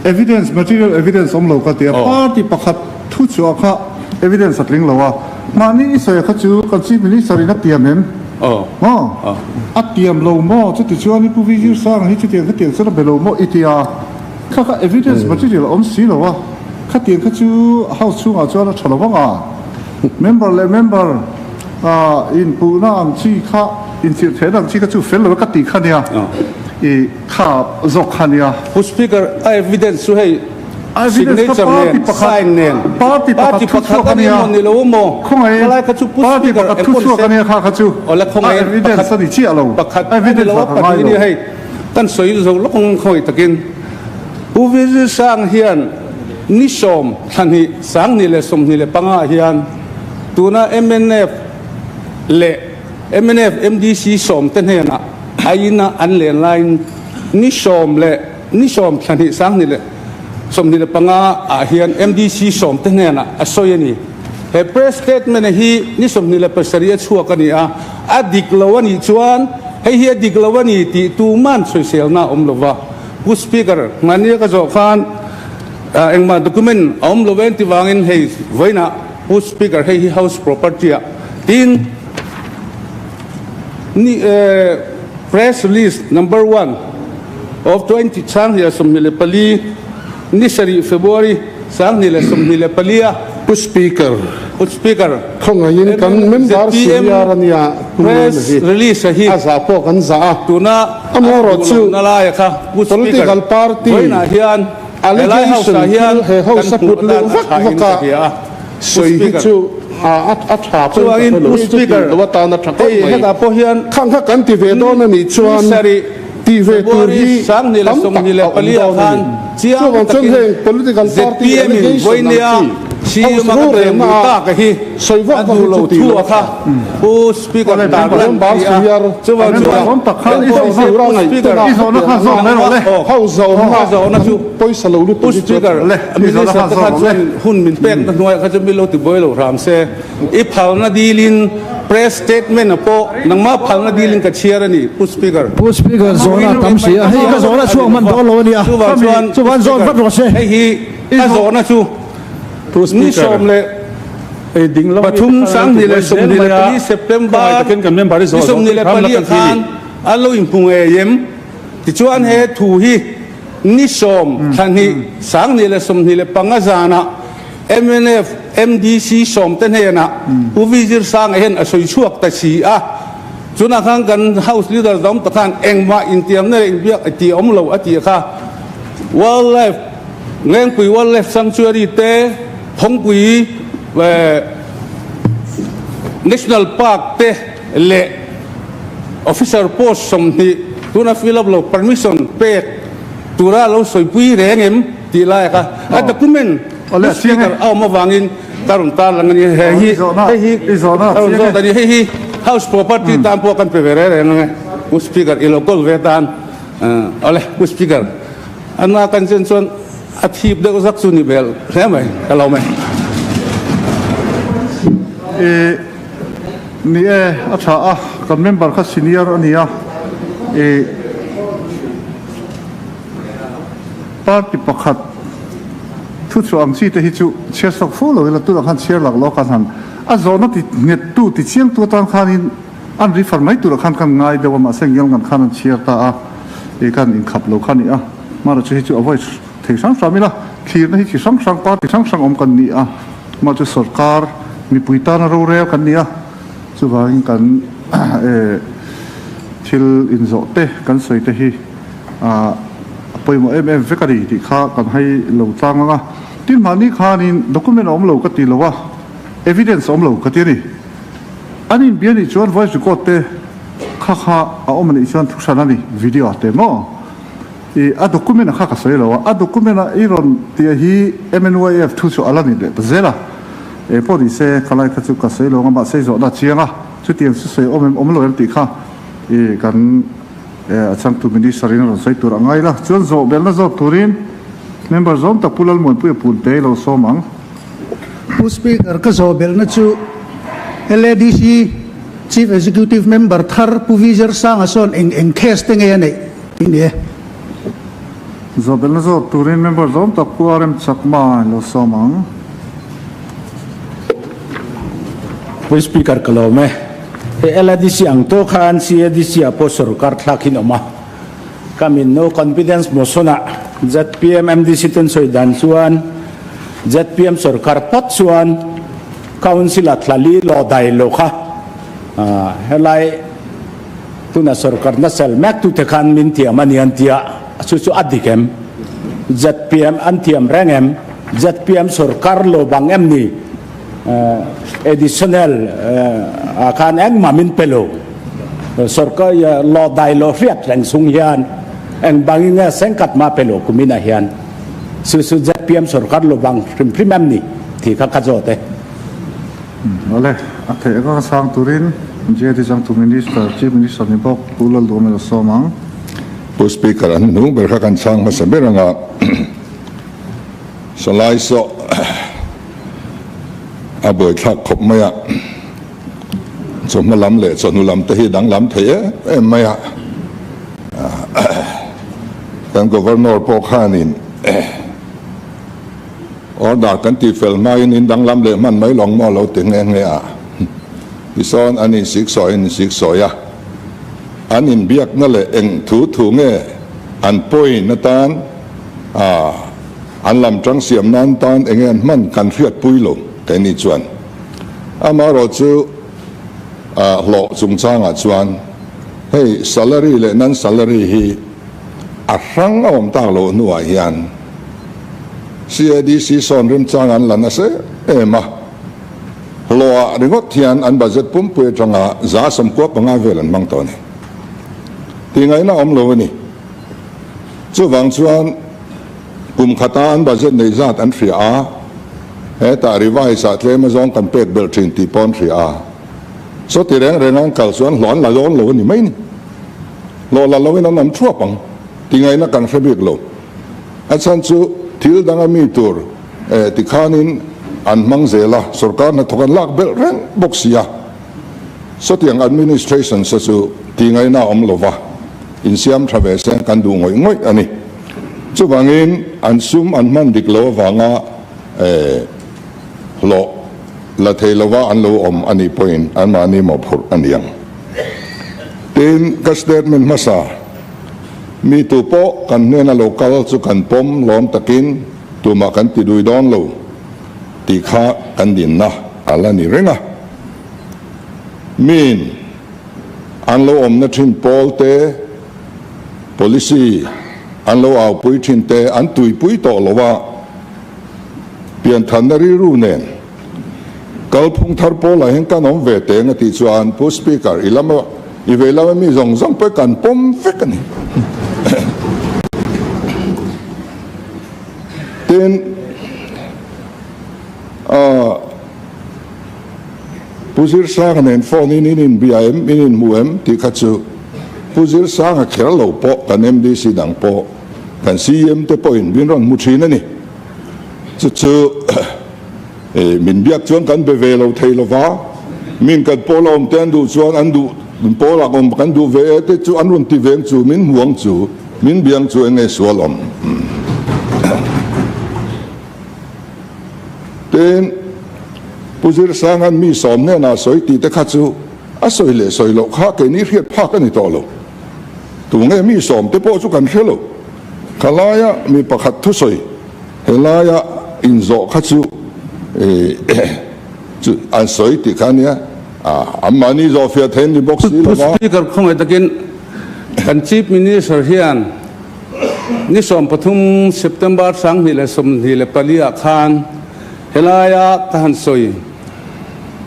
Evidence, material evidence awm lo ka ti a, party pakhat thu chhuah kha evidence a tling lo a, mahni i sawi kha chu kan Chief Minister in a tiam em? Maw? A tiam lo maw? Chuti chuan i Pu Vijir Sanga hi chutiang khatiang chuan a be lo maw i ti a, kha kha evidence material a awm si lo a, khatiang kha chu House chhungah chuan a tha lo vang a, member leh member inpuhna ang chi kha, inchirh theihna ang chi kha chu fel lo e ka ti kha nia. I kha zawk kha nia. Pu Speaker, a evidence chu hei signature nen, sign nen, party pakhat a ni emaw ni lo emaw, khalai kha chu Pu Speaker eng pawh ni se, awle khawngaih pakhat, pakhat a ni lo a, pahnih a nia hei, kan sawi zo lawk ang khawngaih takin. Pu Vijay Sang hian ni sawm thlahnih 2025 ah hian tuna mnf leh mnf MDC sawm te hnenah A ina an len laiin ni sawm leh ni sawm thlahnih 2025 ah hian MDC sawm te hnenah a sawi a ni. He press statement hi ni 27 a chhuak a ni a, a dik lo a nih chuan hei hi a dik lo a ni tih tuman sawiselna a awm lo va. Pu Speaker, hmania ka zawh khan engmah document a awm lo en ti vangin hei vawiinah Pu Speaker hei hi House property ah tin, Ni e, Press release number one of 20 2024 ni sarih February 2024 a. Pu Speaker. Pu Speaker. Khawngaihin kan member senior a nia Pu Press release a hi. A zah pawh kan zah a. Tuna Amaherawh chu a duhlohna laia kha Pu Speaker political party vawiinah hian helai house allegation ah hian thil he house kan a put hmuh luh atan a vak tha in vak ka a hria a. sawi hi chu a tha pawhin ka hre lo, chu tih loh atan a tha khawp mai. Khang kha kan ti ve dawn a nih chuan tih ve tur hi tam tak a awm dawn a ni. Chuvang chuan heng political party allegation ang chi house rorelna a sawi vak vak hi chu tih loh a tha. Member senior tura ngaihtuah a house zawhna kan pawisa lo lutuk hi chu a tha. A minister te kha chuan hun min pek na hnuaiah kha chuan min lo ti buai lo hram se. I phalna dilin press statement a pawh nangmah phalna dilin ka chhiar a ni Pu Speaker. Pu Speaker zawhna a tam si a, hei ka zawhna chhuak hman dawn lo a nia, Chuvang chuan chuan zawn vat rawh se. Hei hi ka zawhna chu ni 13 2024 September ni 24 khan an lo inhmu ngei em? Tichuan he thu hi Ni sawm thla hnih 2025 zanah mnf MDC sawmte hnenah Pu Vijir Sanga hian a sawi chhuak ta si a. Chunah khan kan House Leader dang ta khan engmah intiamna leh inbiak a ti awm lo a tih kha Wildlife Lengpui Wildlife Sanctuary te Phawngpui National Park te leh Officer post 20 tuna fill up lo permission pek tura lo sawipui reng em tih lai kha a document speaker a awm avangin ka rawn tar lang a ni. He hi hei hi ka rawn zawt a ni. Hei hi house property tan pawh kan pe ve reng reng ang e Pu Speaker i lo call ve tan awle Pu Speaker a na kan chen chuan a thip deuh zak chu ni bel hle mai ka lo mai. Ni e, a tha a, kan member kha senior a ni a, ih party pakhat thuchhuah ang chi te hi chu chhiar sawk fo lo ila tunah khan chhiar lak lawk a han a zawhna ti nghet tu ti chiang tu atan khanin an refer mai turah khan kan ngai deuh a mahse ngial ngan khan an chhiar ta a, ih kan inkhap lo kha a ni a, mahrawh chu hei chu a voice thei hrang hrang ila thlirna hi chi hrang hrang party hrang hrang awm kan ni a. Mah chu sorkar mipui tana rorel kan ni a, chuvangin kan thil inzawh te kan sawi te hi a pawimawh em em vek a ni tih kha kan hai lo tlang ang a. Tin mahni khanin document a awm lo ka ti lo a, evidence a awm lo ka ti a ni. An inbia nih chuan voice record te kha kha a awm a nih chuan thu hran a ni, video te maw? I a document a kha ka sawi lo a, a document a i rawn tih hi MNYF thu chu a la ni leh ta zel a, eng pawh ni se khalai kha chu ka sawi lo ang a, mahse i zawhna a chiang a, chutiang chu sawi awm em awm lo em tih kha i kan a changtu Minister in a rawn sawi tur a ngai la, chuan zawh belna zawt turin Member zawm tak Pu Lalmuanpuia Punte i lo sawm ang. Pu Speaker, ka zawh belna chu LADC Chief Executive Member thar Pu Vijay Sanga sawn eng eng case te nge a neih? Tih ni e. Zawhbelhna zawt turin member zawm tak Pu RM Chakma in lo sawm ang. Pu Speaker ka lawm e. Hei LADC ang tawh khan CADC ah pawh sorkar thlak in awm a. Ka min no confidence motion ah zpm MDC ten sawi dan chuan zpm sorkar phawt chuan Council ah thla li law dai lo kha helai Tuna sorkarna sel mek tute khan min thiam a ni an ti a, chu chu a dik em? Zpm an thiam reng em? Zpm sorkar lo bang em ni? Additional ah khan engmah min pe lo. Sorkar law dai lo hriat reng chung hian eng bangin nge sengkhat mah pe lo kuminah hian? Chu chu zpm sorkar lo bang hrim hrim em ni? Tih kha ka zawt e. Awle, a theih anga sang turin JD Changtu Minister, Chief Minister ni bawk Pu Lalduhawm a sawm ang. Pu Speaker, an hnung ber kha kan chhang hmasa ber anga Salai saw a buaithlak khawp mai a, chawhma lam leh chawhnu lam te hi danglam thei em em mai a, kan Governor pawh khanin Order kan tih fel hmain in danglam leh hman mai lawng maw lo ti nghe nghe a. Tisawn an insik sawi an insik sawi a, an inbiakna leh eng thu thu nge an point atan a an lam tang siam nan tan enge an hman kan hriatpui lo keini chuan. Amaherawhchu hlawh chungchangah chuan hei salary leh non salary hi a hrang a awm tak loh hnuah hian CADC sawn remchang an la nasa em a, hlawhah ringawt hian an budget pumpui atanga 95 vel an hmang tawh a ni. Tih ngaihna awm lo a ni. Chuvang chuan kum khata an budget neih zat an hria a, hetah revise ah tlem azawng kan pek belh thin tih pawh an hria a. Sawti reng reng an kal chuan hlawh an la dawn lo a ni mai ni. Hlawh la loin an awm thuap ang ti ngaihna kan hre bik lo. A chhan chu thil danga mi tur tikhanin an hmang zel a, sorkar hnathawk an lak belh reng bawk si a. Sawtiang administration sa chu ti ngaihna a awm lo va, insiam tha ve se kan duh ngawih ngawih a ni. Chuvangin an sum an hman dik lo avanga hlawh la thei lova an lo awm a nih pawhin anmahni mawhphurh a ni ang. Tin, ka statement hmasa, Mi tu pawh kan hnena lo kal chu kan pawm lawm takin tumah kan ti dui dawn lo tih kha kan dinna a la ni reng a. Miin an lo awmna thin pawl te, policy an lo aupui thin te an tuipui tawh lo a, pianthanna rilru nen Kalphung thar pawlah hian kan awm ve teng a tih chuan Pu Speaker, i lama i vei lama mi zawng zawng pawh kan pawm vek a ni. Tin, Pu Zirsanga nen phone in in inbia em, in inhmu em tih kha chu Pu Zirsanga kher lo pawh kan MDC dang pawh kan CEM te pawhin min rawn hmu thin a ni. Chu chu min biak chuan kan be ve lo thei lo va, min kan pawl a awm te an duh chuan an duh pawl ah awm kan duh ve e te chu an rawn ti veng chu min hmu ang chu min biang chu eng nge sual awm. Tin, Pu Zirsanga'n mi sawm hnenah sawi tih te kha chu a sawi leh sawi loh kha keini hriat phak a ni tawh lo. Tunge mi sawm te pawh chu kan hre lo. Kha laia mi pakhat thusawi he laia inzawh kha chu chu an sawi tih kha ania, an mahni zawh fiah thei an ni bawk si lo va. Pu Speaker, khawngaih takin kan Chief Minister hian ni 13 September 2024 ah khan helaia ka han sawi.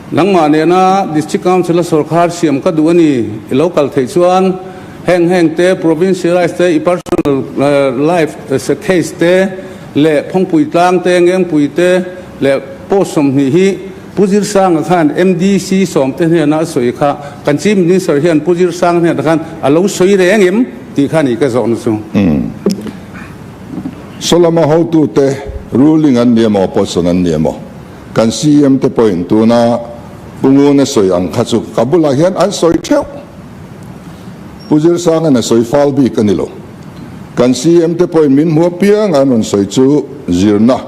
Nangmah nena District Council a sawrkhar siam ka duh a ni, i lo kal theih chuan heng heng te, provincialize te, i personal life case te leh Phawngpui tlang te, Ngengpui te leh post 20 hi Pu Zirsanga khan MDC sawmte hnena a sawi kha kan Chief Minister hian Pu Zirsanga hnenah khan a lo sawi reng em tih kha a ni ka zawhna chu. Sawlama hotute ruling an ni emaw opposition an ni emaw Kan CM te pawhin tuna Pu Nguna sawi ang kha chu ka bulah hian an sawi theuh. Pu Zirsanga'n a sawi fal bik a ni lo. Kan CM te pawhin min hmu apiang an rawn sawi chu zirna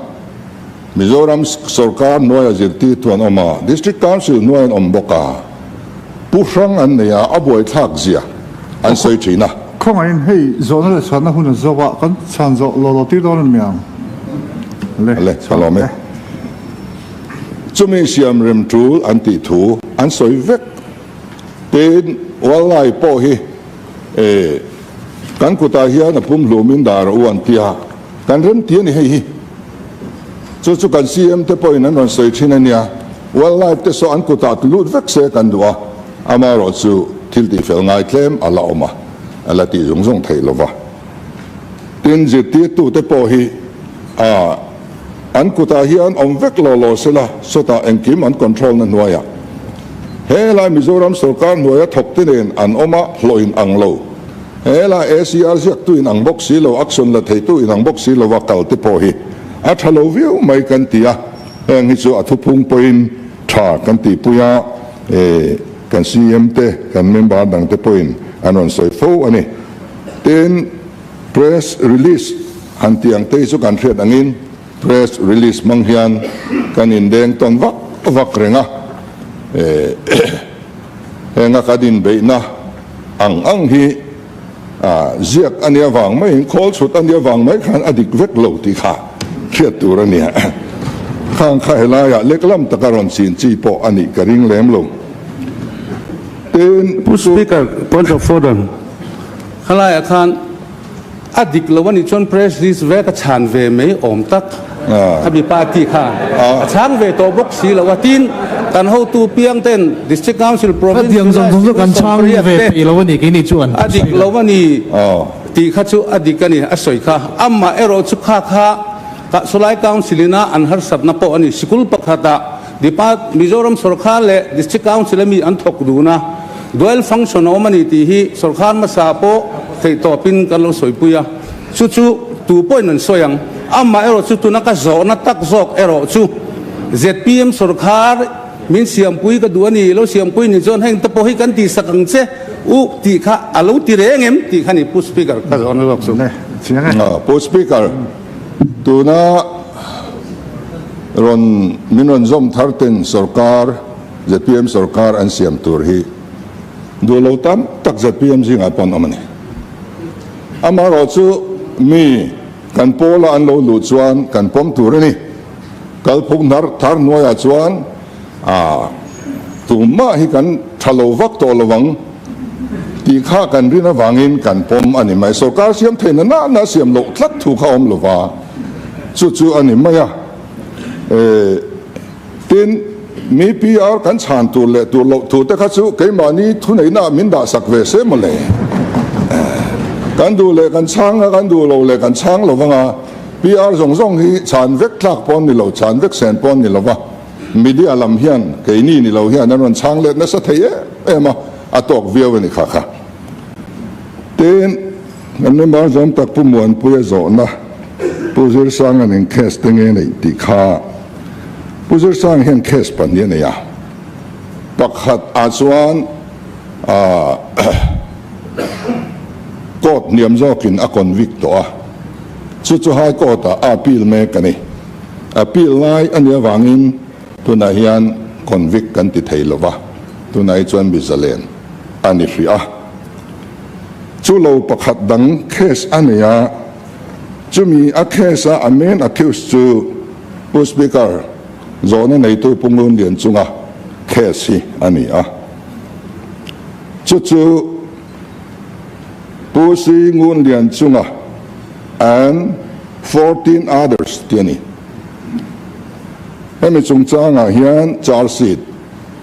Mizoram sawrkar hnuaia zirtirtu an awm a, District Council hnuai an awm bawk a, pu hrang an nei a, a buaithlak zia an sawi thin a. Khawngaihin hei zawhna leh chhanna hun a zawk a, kan chhan zawh law law tir dawn a ni mai ang. Le, Le, ka lawm e. Chumi siam rem tul an tih thu an sawi vek. Tin, Wallai pawh hi e kan kutah hian a pumhlumin dar a u an ti a, Kan rem ti a ni hei hi. Chu chu kan CM te pawhin an rawn sawi thin a nia. Wildlife te saw an kutah tu lut vek se kan duh a, amaherawh chu thil tihfel ngai tlem a la awm a, a la tih zung zung theih lova. Tin, zirtirtu te pawh hi a an kutah hian awm vek law law sela, sawtah engkim an control na hnuaiah helai Mizoram sawrkar hnuaia thawk te nen an awm a, hlawh in ang lo. Hela ACR ziaktu in ang bawk si lo, action la theitu in ang bawk si lova kal te pawh hi a tha lo viau mai kan ti a, heng hi chu a thuphung pawhin tha kan tihpui a, kan CM te, kan member dang te pawhin an rawn sawi fo a ni. Tin, press release han tih ang te hi chu kan hriat angin press release hmang hian kan indeng tawn vak vak reng a, Henga kan inbeihna ang ang hi ziak a nia vang maiin, khawl chhut a nia vang mai khan a dik vek lo tih kha hriat tur a nia. Khang kha helaiah leklam taka rawn chin chi pawh a nih ka ring lem lo. Tin, Pu Speaker, point of order, khalaiah khan A dik lo a nih chuan press release vek a chhan ve mai awm tak. Khami party kha a chhang ve tawh bawk si lo a. Tin, kan hotu piang ten District Council, Province Khatiang zawng zawng chu kan chhang ve peih lo a ni keini chuan. A dik lo a ni tih kha chu a dik a ni a sawi kha. Amah erawh chu kha kha Sawlai Council ina an harsatna pawh a ni. Sikul pakhatah Depart Mizoram sawrkar leh District Council ami an thawk dun a, dual function a awm a ni tih hi sawrkar hmasa pawh theihtawpin kan lo sawipui a, chu chu tu pawhin an sawi ang. Amah erawh chu tuna ka zawhna tak zawk erawh chu zpm sawrkar min siampui ka duh a ni, lo siampui ni chuan heng te pawh hi kan tihsak ang che u tih kha a lo ti reng em tih kha ni Pu Speaker ka zawhna zawk chu. Pu Speaker, Tuna rawn min rawn zawm thar ten sorkar, zpm sorkar an siam tur hi duh lo tam tak zpm zingah pawh an awm a ni. Amaherawh chu mi kan pawla an lo luh chuan kan pawm tur a ni. Kalphung hnar thar hnuaiah chuan A, tumah hi kan tha lo vak tawh lo ang tih kha kan rin avangin kan pawm a ni mai. Sorkar siam theihna nana siam loh tlat thu kha awm lova, chu chu a ni mai a. E, tin, mi PR kan chhan tur leh tur loh thu te kha chu keimahni thuneihna min dahsak ve se mawle. Kan duh leh kan chhang a, kan duh lo leh kan chhang lo vang a. PR zawng zawng hi chhan vek tlak pawh an ni lo, chhan vek sen pawh an ni lova. Media lam hian keini ni lo hian an rawn chhang let nasa thei em em a, a tawk viau a ni kha kha. Tin, kan member zawm tak Pu Muanpuia zawhna Pu Zirsanga'n eng case te nge neih tih kha Pu Zirsang hian case pahnih a nei a, pakhat ah chuan ah court hniam zawkin a convict tawh a, chu chu High Court ah a appeal mek a ni. Appeal lai a nih avangin tunah hian convict kan ti thei lova, tunah hi chuan mi zalen a ni hrih a. Chu lo pakhat dang case a nei a, chumi a case a a main accused chu Pu Speaker zawhna neitu Pu Ngun Lian chunga case hi a ni a. Chu chu Pu Si Ngun Lian chunga and 14 others tih a ni. Hemi chungchangah hian charge sheet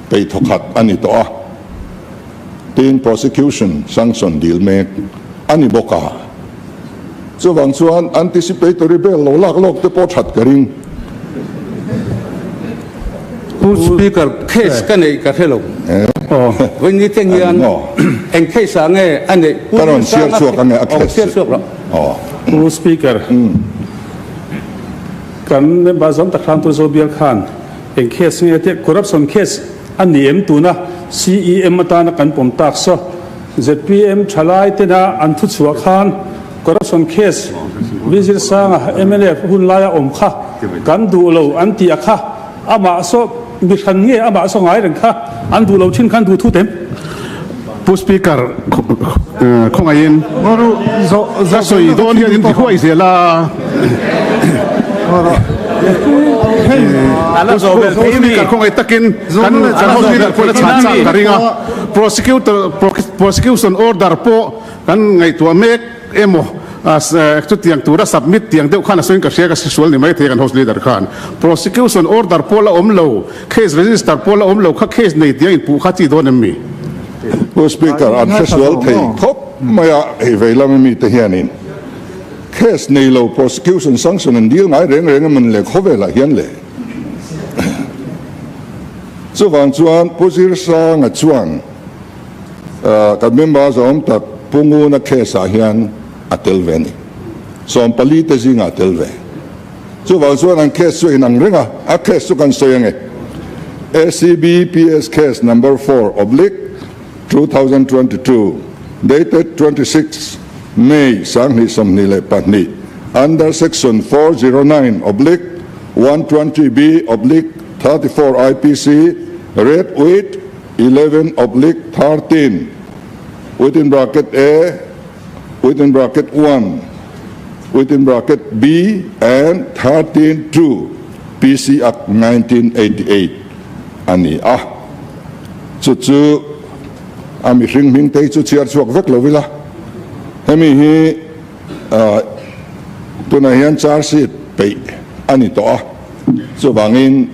peih thawkhat a ni tawh a, tin prosecution sanction dil mek a ni bawk a. Chuvang chuan anticipatory bail lo lak lawk te pawh that ka ring. Pu Speaker, case ka neih ka hre lo. Vawiin te hian eng case ah nge a neih? Ka rawn chhiar chhuak ange a case chu. Pu Speaker, kan member zawm tak hram tu Zobial khan eng case nge tih corruption case a ni em tuna CEM atana kan pawm tak saw ZPM thalai tena an thu chhuah khan. Corruption case Vizir Sanga mnf hun laia awm kha kan duh lo an tih a kha amah saw mi hran nge amah saw ngai reng kha an duh lo thin khan duh thu tem. Pu Speaker khawngaihin ka sawi dawn hian in ti huai zel a. Pu Speaker khawngaih takin kan kan House Leader pawhin a chhan chak ka ring a. Prosecutor prosecution order pawh Kan ngaihtuah mek emaw chutiang tura submit tiang deuh khan a sawiin ka hria ka hresual ni maithei kan house leader khan prosecution order pawh la awm lo case register pawh la awm lo kha case nei tiang inpuh kha chi dawn em mi? Pu Speaker, an hresual thei khawp mai a, hei vei lama mite hianin case nei lo prosecution sanction an dil ngai reng reng em an le khawvelah hian le. Chuvang chuan Pu Zirsanga chuan Kan member zawm tak Pu Nguna case ah hian a tel ve a ni. 14 te zingah a tel ve. Chuvang chuan an case chu a inang reng a, a case chu kan sawi ange. ACB PS case number 4 oblique 2022 dated 26 May 2022 under section 409 oblique 120B oblique 34 IPC read with 11 oblique 13 within bracket A within bracket 1 within bracket B and 13 2 PC Act 1988 a ni a. Chu chu a mihring hming te hi chu chhiar chhuak vek lo ila. Hemi hi tunah hian charge sheet peih a ni tawh a, chuvangin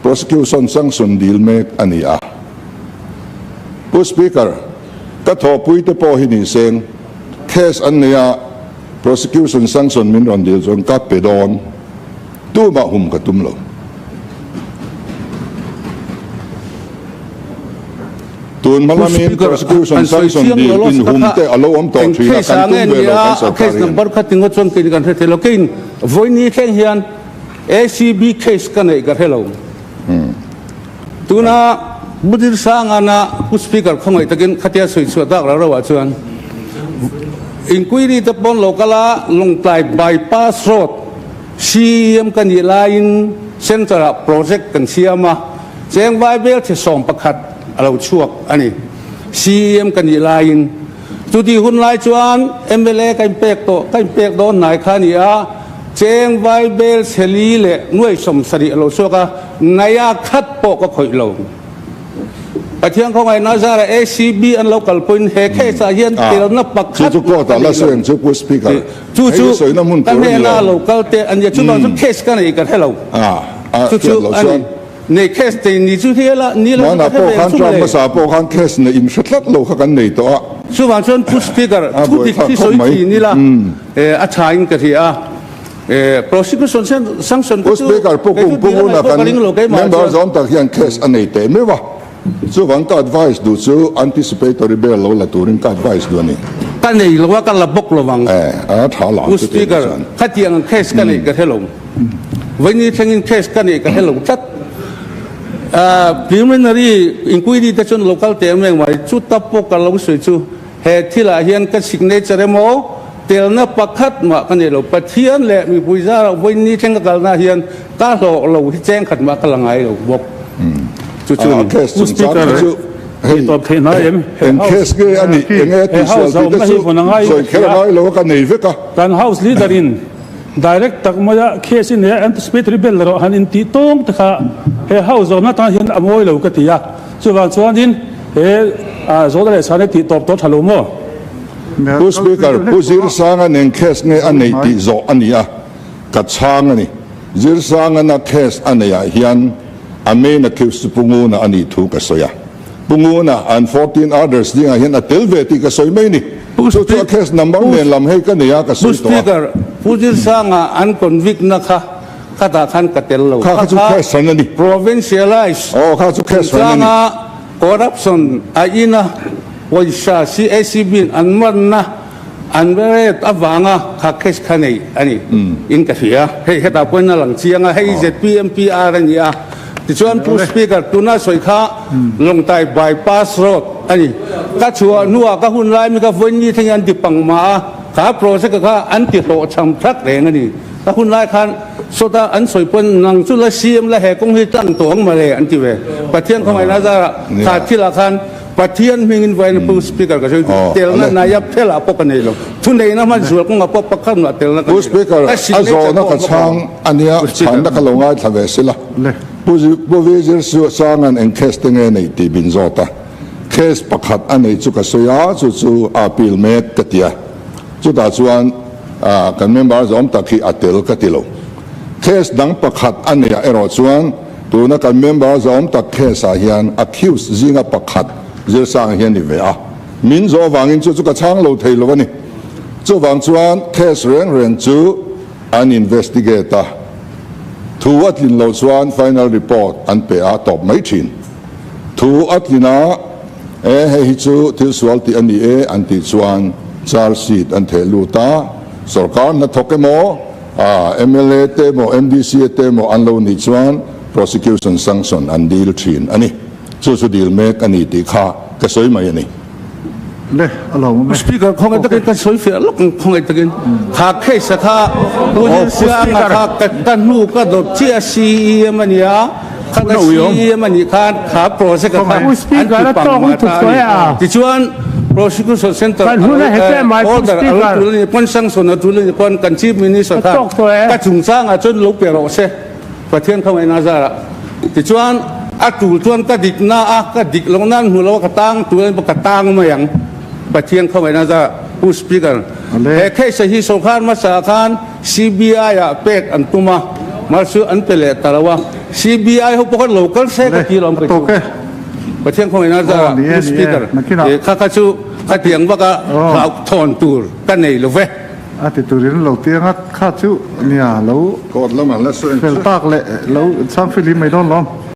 Prosecution sanction dil mek a ni a. Pu Speaker, ka thawhpui te pawh hi ni seng, case an nei a, prosecution sanction min rawn dil chuan ka pe dawn, tumah hum ka tum lo. Tun hma lamin prosecution sanction dil inhum te a lo awm tawh thin a, kan tum ve lo kan sorkar hian. ACB case ka neih ka hre lo. Tuna Pu Dirsangana Pu Speaker khawngaih takin khatia sawi chhuah tak rau rauah chuan inquiry te pawn lo kal a, Lawngtlai bypass road CEM ka nih laiin centre ah project kan siam a, cheng vaibel chhe 11 a lo chhuak a ni. CEM ka nih laiin Chuti hun lai chuan mla ka inpek tawh, ka inpek dawn hnai kha a ni a, cheng vaibel chheli leh nuai 70 a lo chhuak a, naia khat pawh ka khawih lo. Pathian khawngaih Nazara ACB an lo kalpuiin he case ah hian telna pakhat mah ka nei lo. Chu chu ka hnena lo kal te a nia, chuvang chu case ka nei ka hre lo. Chu chu a ni. Nei case te ni chu hi la ni lo Hmanah pawh khan term hmasa pawh khan case neih in hre tlat lo kha kan nei tawh a. Chuvang chuan Pu Speaker thu dik hi sawi thin ila a tha in ka hria a. Prosecution sanction kha chu Pu Speaker Pu Kung Pu Nguna kan member zawm tak hian case a nei teh meuh a. Chuvang ka advice duh chu anticipatory bail lo la turin ka advice duh a ni. Ka nei lo a ka la bawk lo ang. A tha la Pu Speaker khatiang case ka neih ka hre lo. Vaini thlengin case ka neih ka hre lo tlat. Preliminary inquiry te chuan local te em reng mai, chu ta pawh ka lo sawi chu he thilah hian ka signature emaw telna pakhat mah ka nei lo. Pathian leh mipui zarah vaini thleng ka kalna hian ka hlawh lo hi cheng khat mah ka la ngai lo bawk. Chu chu a ni. Case chungchang kha chu hei eng case nge a nih, eng nge tihsual tih te chu sawi kher a ngai lo a, ka nei vek a. Kan House leader in Direct tak maia case in he anticipatory bail erawh han intih tawng te kha he house zawhna atan hian a mawi lo ka ti a. Chuvang chuanin he zawhna leh chhana tih tawp tawh tha lo maw? Pu Speaker, Pu Zirsanga nen case nge a nei tih zawh a ni a, ka chhang a ni. Zirsangana case a neih ah hian a main accused chu Pu Nguna a nih thu ka sawi a. Pu Nguna an 14 others dingah hian a tel ve tih ka sawi mai ni. Chu chu a case number nen lam hei ka nei a, ka sawi tawh a. Pu Speaker, Pu Zirsanga an convict na kha khatah khan ka tel lo. Kha kha chu case hran a ni. Provincialize Aw, kha chu case hran a ni. chungchanga corruption a ina pawisa CACB in an manna an rate avanga kha case kha nei a ni in ka hria. Hei hetah pawhin a lang chiang a, hei ZPMPR a ni a. Tichuan Pu Speaker, tuna sawi kha Lawngtlai Bypass Road a ni. Ka chhuah hnuah ka hun lai mi kha vawiin ni thlengin an ti pang mah a. Kha project kha an ti hlawhchham thak reng a ni. A hun lai khan sawta an sawi pawn nang chu la CM la he kawng hi tlang tawh ang mawle an ti ve. Pathian khawngaihna zarah kha thilah khan Pathian hmingin vawiin Pu Speaker ka sawi duh. Telna naiap thelah pawh ka nei lo. Thuneihna hman zual kawngah pawh pakhat mah telna ka nei lo. Pu Speaker, Ka a signature zawhna pawh ka ka chhang a nia, Pu Speaker. chhanna ka lo ngaithla ve sila. Pu Pu Vizir Sanga'n eng case te nge nei tih min zawt a. Case pakhat a nei chu ka sawi a, chu chu a appeal mek ka ti a. Chutah chuan kan member zawm tak hi a tel ka ti lo. Case dang pakhat a neihah erawh chuan tuna kan member zawm tak case ah hian accused zinga pakhat zirsang hi a ni ve a. Min zawh avangin chu chu ka chhang lo thei lo a ni. Chuvang chuan case reng reng chu an investigate a, thu a tlin loh chuan final report an pe a tawp mai thin. Thu a tlin a, E, hei hi chu thil sual tih a ni e an tih chuan charge sheet an theh lut a, sorkar hnathawk emaw, mla te emaw, MDC te emaw an lo nih chuan prosecution sanction an dil thin a ni. Chu chu dil mek a ni tih kha ka sawi mai a ni. Le, a lo awm e. Speaker, khawngaih takin ka sawi fiah lawk ang, khawngaih takin. Kha case a kha Pu Zirsianga kha ka hnu ka dawt chiah a CEM a nia, kha ka CEM a nih khan kha project a kha an ti pang mah ta a ni. Tichuan Prosecution Centre a lo order a lo tul a nih pawn sanction a tul a nih pawn kan Chief Minister khan ka chungchangah chuan lo pe rawh se. Pathian khawngaihna zarah tichuan a tul chuan ka dik na a, ka dik loh nan hmu lo a ka tang tul a ni ka tang mai ang. Pathian khawngaihna zarah Pu Speaker, he case hi sorkar hmasa khan CBI ah pek an tum a, mahse an pe leh ta lo a, CBI ho pawh khan lo kal se ka ti lo ang kei chu. Pathian khawngaihna zarah Pu Speaker, kha kha chu khatiang vaka hlauhthawn tur ka nei lo ve. A ti turin lo tiang a kha chu nia lo Court lamah la sawi fel tak leh lo chhang filim mai dawn lawm.